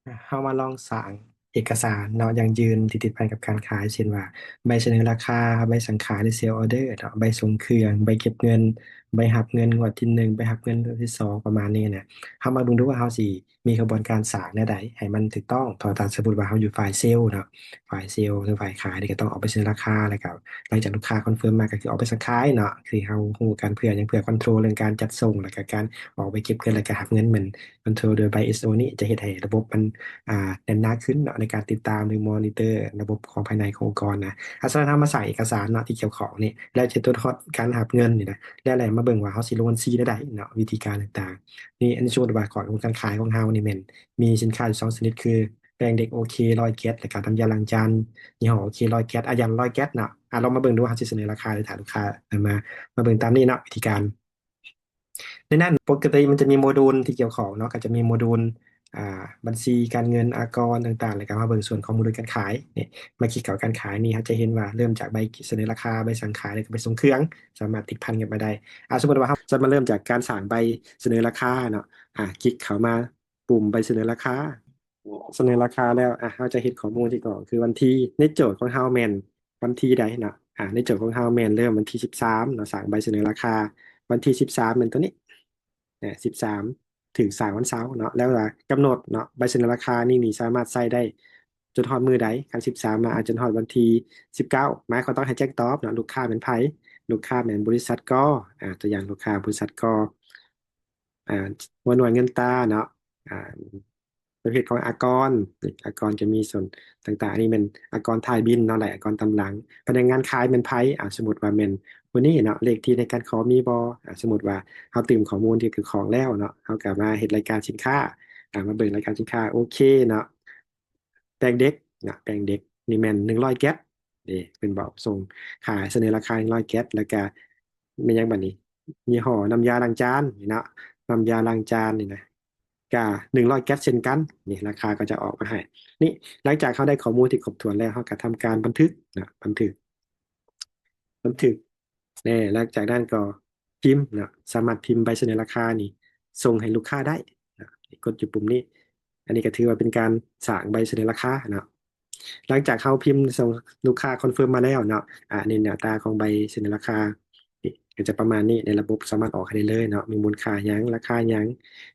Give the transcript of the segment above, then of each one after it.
ເຮົາມາລອງສ້າງເອກະສານເນາະ ຢັ້ງຢືນທີ່ຕິດພັນກັບການຂາຍ ເຊັ່ນວ່າ ໃບສະເໜີລາຄາ, ໃບສັ່ງຂາຍ ຫຼື ເຊວອໍເດີເນາະ, ໃບສົ່ງເຄື່ອງ, ໃບເກັບເງິນ, ໃບຮັບເງິນງວດທີໜຶ່ງ, ໃບຮັບເງິນງວດທີສອງ ປະມານນີ້ນະ. ເຮົາມາເບິ່ງດູວ່າເຮົາຊິມີຂະບວນການສ້າງແນວໃດໃຫ້ມັນຖືກຕ້ອງ. ຖ້າ ຖ້າສົມມຸດວ່າເຮົາຢູ່ຝ່າຍເຊວເນາະ, ຝ່າຍເຊວ ຫຼື ຝ່າຍຂາຍນີ້ກໍຕ້ອງອອກໃບສະເໜີລາຄາ ແລ້ວກໍຫຼັງຈາກລູກຄ້າຄອນເຟີມມາກໍຄືອອກໃບສັ່ງຂາຍເນາະ, ຄືເຮົາຮູ້ກັນເພື່ອຫຍັງ? ເພື່ອຄອນໂທຣເລື່ອງການຈັດສົ່ງ ແລ້ວກໍການອອກໃບເກັບເງິນ ແລ້ວກໍຮັບເງິນ ແມ່ນຄອນໂທຣໂດຍໃບເອສໂອນີ້ ຈະເຮັດໃຫ້ລະບົບມັນ ອ່າ ແໜ້ນໜາຂຶ້ນເນາະ ໃນການຕິດຕາມ ຫຼື ມໍນິເຕີລະບົບຂອງພາຍໃນຂອງອົງກອນນະ. ອາ ສະນັ້ນເຮົາມາສ້າງເອກະສານເນາະທີ່ກ່ຽວຂ້ອງນີ້ ແລ້ວຈະຕົວະຮອດການຮັບເງິນນີ້ນະ ແລ້ວ ແລ້ວມາເບິ່ງວ່າເຮົາຊິລົງບັນຊີແນວໃດເນາະ ວິທີການຕ່າງໆ. ນີ້ ອັນນີ້ສົມມຸດວ່າຂອງການຂາຍຂອງເຮົານີ້ແມ່ນມີສິນຄ້າຢູ່ສອງຊະນິດ ຄືແປ້ງເດັກໂອເຄ ຮ້ອຍແກັດ ແລ້ວກໍນ້ຳຢາລ້າງຈານຍີ່ຫໍ້ໂອເຄ ຮ້ອຍແກັດ ອາ ຢ່າງ ຮ້ອຍແກັດເນາະ. ອາ ລອງມາເບິ່ງດູວ່າເຮົາຊິສະເໜີລາຄາໃຫ້ລູກຄ້າ ມາ ມາເບິ່ງຕາມນີ້ເນາະ ວິທີການ. ໃນນັ້ນປົກກະຕິມັນຈະມີໂມດູນທີ່ກ່ຽວຂ້ອງເນາະ ກໍຈະມີໂມດູນ ອ່າ ບັນຊີການເງິນ ອາກອນຕ່າງໆ ແລ້ວກໍມາເບິ່ງສ່ວນຂອງໂມດູນການຂາຍ. ນີ້ ມາຄລິກເຂົ້າການຂາຍນີ້ ເຮົາຈະເຫັນວ່າເລີ່ມຈາກໃບສະເໜີລາຄາ, ໃບສັ່ງຂາຍ ແລ້ວກໍໃບສົ່ງເຄື່ອງ ສາມາດຕິດພັນກັນມາໄດ້. ອາ ສົມມຸດວ່າເຮົາຈະມາເລີ່ມຈາກການສ້າງໃບສະເໜີລາຄາເນາະ. ອາ ຄລິກເຂົ້າມາປຸ່ມໃບສະເໜີລາຄາ. ສະເໜີລາຄາແລ້ວ ອາ ເຮົາຈະເຮັດຂໍ້ມູນທີ່ກ່ອນ ຄືວັນທີ ໃນໂຈດຂອງເຮົາແມ່ນວັນທີໃດເນາະ. ອາ ໃນໂຈດຂອງເຮົາແມ່ນເລີ່ມວັນທີສິບສາມເນາະ ສ້າງໃບສະເໜີລາຄາ ວັນທີສິບສາມແມ່ນຕົວນີ້ ອາ ສິບສາມ ຖືກສ້າງວັນເສົາເນາະ. ແລ້ວກໍກຳນົດເນາະ ໃບສະເໜີລາຄານີ້ນີ້ສາມາດໃຊ້ໄດ້ຈົນຮອດມື້ໃດ? ຄັນສິບສາມມາ ອາດຈົນຮອດວັນທີສິບເກົ້າ ໝາຍຄວາມຕ້ອງໃຫ້ແຈ້ງຕອບເນາະ ລູກຄ້າແມ່ນໃຜ? ລູກຄ້າແມ່ນບໍລິສັດ ກ ອາ ຕົວຢ່າງລູກຄ້າບໍລິສັດ ກ ອາ ຫົວໜ່ວຍເງິນຕາເນາະ ອາ ປະເພດຂອງອາກອນ ອາກອນຈະມີສ່ວນຕ່າງໆ ອັນນີ້ແມ່ນອາກອນທ້າຍບິນເນາະ ແລະ ອາກອນຕາມຫຼັງ. ພະນັກງານຂາຍແມ່ນໃຜ? ອາ ສົມມຸດວ່າແມ່ນຜູ້ນີ້ເນາະ. ເລກທີ່ໃນການຂໍມີບໍ່? ອາ ສົມມຸດວ່າເຮົາຕື່ມຂໍ້ມູນທີ່ກ່ຽວຂ້ອງແລ້ວເນາະ ເຮົາກໍມາເຮັດລາຍການສິນຄ້າ ອາ ມາເບິ່ງລາຍການສິນຄ້າ ໂອເຄເນາະ. ແປ້ງເດັກເນາະ ແປ້ງເດັກນີ້ແມ່ນໜຶ່ງຮ້ອຍແກັດເດ້ ເພິ່ນບອກສົ່ງຂາຍສະເໜີລາຄາໜຶ່ງຮ້ອຍແກັດ ແລ້ວກະແມ່ນຫຍັງບັດນີ້ ຍີ່ຫໍ້ນ້ຳຢາລ້າງຈານນີ້ເນາະ ນ້ຳຢາລ້າງຈານນີ້ນະ ກະໜຶ່ງຮ້ອຍແກັດເຊັ່ນກັນ. ນີ້ລາຄາກໍຈະອອກມາໃຫ້. ນີ້ ຫຼັງຈາກເຮົາໄດ້ຂໍ້ມູນທີ່ຄົບຖ້ວນແລ້ວ ເຮົາກໍທຳການບັນທຶກເນາະ ບັນທຶກ ບັນທຶກ ແນ່ ຫຼັງຈາກນັ້ນກໍພິມເນາະ ສາມາດພິມໃບສະເໜີລາຄານີ້ສົ່ງໃຫ້ລູກຄ້າໄດ້ເນາະ ກົດຢູ່ປຸ່ມນີ້. ອັນນີ້ກໍຖືວ່າເປັນການສ້າງໃບສະເໜີລາຄາເນາະ. ຫຼັງຈາກເຮົາພິມສົ່ງລູກຄ້າຄອນເຟີມມາແລ້ວເນາະ ອາ ນີ້ໜ້າຕາຂອງໃບສະເໜີລາຄາ ນີ້ກໍຈະປະມານນີ້ ໃນລະບົບສາມາດອອກໃຫ້ໄດ້ເລີຍເນາະ ມີມູນຄ່າຫຍັງ ລາຄາຫຍັງ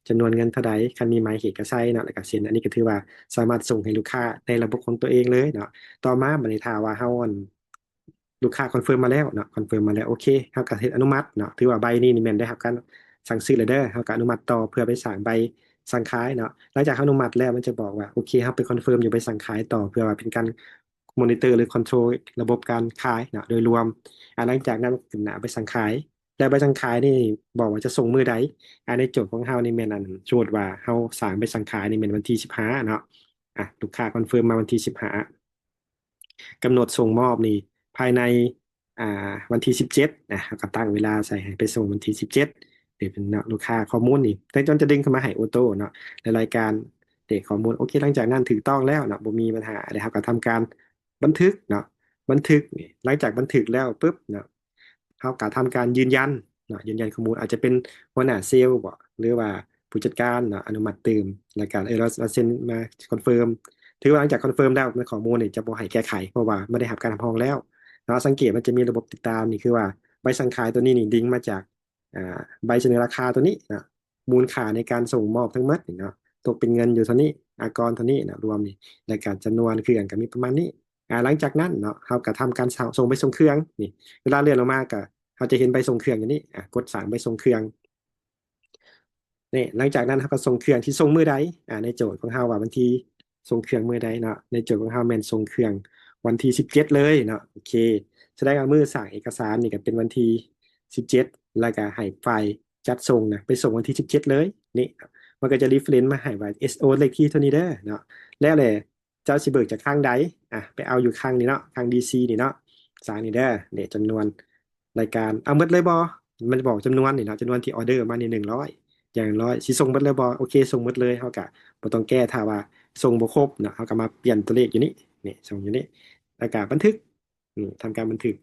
ຈຳນວນເງິນເທົ່າໃດ ຄັນມີໝາຍເຂດກໍໃສ່ເນາະ ແລ້ວກໍເຊັນ. ອັນນີ້ກໍຖືວ່າສາມາດສົ່ງໃຫ້ລູກຄ້າໃນລະບົບຂອງຕົວເອງເລີຍເນາະ. ຕໍ່ມາບັດນີ້ຖ້າວ່າເຮົາ ອັນ ລູກຄ້າຄອນເຟີມມາແລ້ວເນາະ ຄອນເຟີມມາແລ້ວ ໂອເຄ ເຮົາກໍເຮັດອະນຸມັດເນາະ ຖືວ່າໃບນີ້ນີ້ແມ່ນໄດ້ຮັບການສັ່ງຊື້ແລ້ວເດີ ເຮົາກໍອະນຸມັດຕໍ່ເພື່ອໄປສ້າງໃບສັ່ງຂາຍເນາະ. ຫຼັງຈາກເຮົາອະນຸມັດແລ້ວ ມັນຈະບອກວ່າ ໂອເຄ ເຮົາໄປຄອນເຟີມຢູ່ໃບສັ່ງຂາຍຕໍ່ ເພື່ອວ່າເປັນການມໍນິເຕີ ຫຼື ຄອນໂທຣລະບົບການຂາຍເນາະໂດຍລວມ. ອາ ຫຼັງຈາກນັ້ນຂຶ້ນໜ້າໃບສັ່ງຂາຍ ແລ້ວໃບສັ່ງຂາຍນີ້ບອກວ່າຈະສົ່ງມື້ໃດ. ອາ ໃນໂຈດຂອງເຮົານີ້ແມ່ນ ອັນ ສົມມຸດວ່າເຮົາສ້າງໃບສັ່ງຂາຍນີ້ແມ່ນວັນທີສິບຫ້າເນາະ ອາ ລູກຄ້າຄອນເຟີມມາວັນທີສິບຫ້າ ກຳນົດສົ່ງມອບນີ້ພາຍໃນ ອ່າ ວັນທີສິບເຈັດນະ ເຮົາກໍຕັ້ງເວລາໃສ່ໃຫ້ໄປສົ່ງວັນທີສິບເຈັດ ເປັນເນາະ ລູກຄ້າຂໍ້ມູນນີ້ ແຕ່ຈະ ຈະດຶງເຂົ້າມາໃຫ້ໂອໂຕ້ເນາະ ໃນລາຍການເດກຂໍ້ມູນ. ໂອເຄ ຫຼັງຈາກນັ້ນຖືກຕ້ອງແລ້ວເນາະ ບໍ່ມີບັນຫາ ແລ້ວເຮົາກໍທຳການບັນທຶກເນາະ ບັນທຶກນີ້ ຫຼັງຈາກບັນທຶກແລ້ວປຶບເນາະ ເຮົາກໍທຳການຢືນຢັນເນາະ ຢືນຢັນຂໍ້ມູນ ອາດຈະເປັນຫົວໜ້າເຊວບໍ ຫຼືວ່າຜູ້ຈັດການເນາະ ອະນຸມັດຕື່ມ ແລ້ວກໍ ເອີ ລາຍເຊັນມາຄອນເຟີມ. ຖືວ່າຫຼັງຈາກຄອນເຟີມແລ້ວ ໃນຂໍ້ມູນນີ້ຈະບໍ່ໃຫ້ແກ້ໄຂ ເພາະວ່າມັນໄດ້ຮັບການຮັບຮອງແລ້ວເນາະ. ສັງເກດມັນຈະມີລະບົບຕິດຕາມ ນີ້ຄືວ່າໃບສັ່ງຂາຍຕົວນີ້ນີ້ດຶງມາຈາກ ອ່າ ໃບສະເໜີລາຄາຕົວນີ້ເນາະ ມູນຄ່າໃນການສົ່ງມອບທັງໝົດນີ້ເນາະ ຕົກເປັນເງິນຢູ່ເທົ່ານີ້ ອາກອນເທົ່ານີ້ເນາະ ລວມນີ້ ແລ້ວກໍຈຳນວນເຄື່ອງກໍມີປະມານນີ້. ອາ ຫຼັງຈາກນັ້ນເນາະ ເຮົາກໍທຳການສະ ສົ່ງໃບສົ່ງເຄື່ອງນີ້ ເວລາເລື່ອນລົງມາກໍ ເຮົາຈະເຫັນໃບສົ່ງເຄື່ອງຢູ່ນີ້ ອາ ກົດສ້າງໃບສົ່ງເຄື່ອງນີ້. ຫຼັງຈາກນັ້ນເຮົາກໍສົ່ງເຄື່ອງ ຊິສົ່ງມື້ໃດ ອາ ໃນໂຈດຂອງເຮົາວ່າວັນທີ ສົ່ງເຄື່ອງມື້ໃດເນາະ ໃນໂຈດຂອງເຮົາແມ່ນສົ່ງເຄື່ອງວັນທີສິບເຈັດເລີຍເນາະ. ໂອເຄ ສະແດງວ່າມື້ສ້າງເອກະສານນີ້ກໍເປັນວັນທີສິບເຈັດ ແລ້ວກໍໃຫ້ຝ່າຍຈັດສົ່ງນະໄປສົ່ງວັນທີສິບເຈັດເລີຍ. ນີ້ ມັນກໍຈະ reference ມາໃຫ້ວ່າ ເອສໂອ ເລກທີເທົ່ານີ້ເດີເນາະ ແລ້ວແຫຼະ ເຈົ້າຊິເບີກຈາກຄັງໃດ ອາ ໄປເອົາຢູ່ຄັງນີ້ເນາະ ຄັງ ດີ ຊີ ນີ້ເນາະ ສ້າງນີ້ເດີ ເດ ຈຳນວນລາຍການ ເອົາໝົດເລີຍບໍ່? ມັນຈະບອກຈຳນວນນີ້ເນາະ ຈຳນວນທີ່ອໍເດີມານີ້ໜຶ່ງຮ້ອຍ ຢ່າງໜຶ່ງຮ້ອຍ ຊິສົ່ງໝົດເລີຍບໍ່? ໂອເຄ ສົ່ງໝົດເລີຍ ເຮົາກະບໍ່ຕ້ອງແກ້ ຖ້າວ່າສົ່ງບໍ່ຄົບເນາະ ເຮົາກະມາປ່ຽນຕົວເລກຢູ່ນີ້ ນີ້ ສົ່ງຢູ່ນີ້ ແລ້ວກະບັນທຶກ ນີ້ ທຳການບັນທຶກ.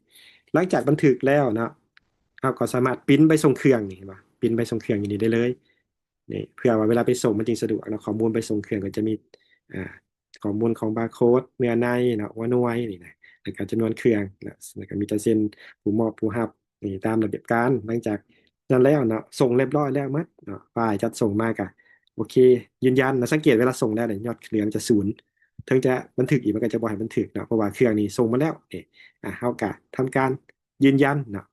ຫຼັງຈາກບັນທຶກແລ້ວເນາະ ເຮົາກໍສາມາດປຣິ້ນໃບສົ່ງເຄື່ອງນີ້ ເຫັນບໍ່? ປຣິ້ນໃບສົ່ງເຄື່ອງຢູ່ນີ້ໄດ້ເລີຍ. ນີ້ ເພື່ອວ່າເວລາໄປສົ່ງມັນຈຶ່ງສະດວກເນາະ ຂໍ້ມູນໃບສົ່ງເຄື່ອງກໍຈະມີ ອ່າ ຂໍ້ມູນຂອງບາໂຄດ ເນື້ອໃນເນາະ ຫົວໜ່ວຍນີ້ນະ ແລ້ວກໍຈຳນວນເຄື່ອງນະ ແລ້ວກໍມີລາຍເຊັນຜູ້ມອບຜູ້ຮັບນີ້ຕາມລະບຽບການ. ຫຼັງຈາກນັ້ນແລ້ວເນາະ ສົ່ງຮຽບຮ້ອຍແລ້ວໝົດເນາະ ຝ່າຍຈັດສົ່ງມາກໍໂອເຄ ຢືນຢັນນະ. ສັງເກດເວລາສົ່ງແລ້ວນີ້ຍອດເຫຼືອມັນຈະສູນ ເຖິງຈະບັນທຶກອີກມັນກໍຈະບໍ່ໃຫ້ບັນທຶກເນາະ ເພາະວ່າເຄື່ອງນີ້ສົ່ງມາແລ້ວນີ້. ອ່າ ເຮົາກໍທຳການຢືນຢັນເນາະ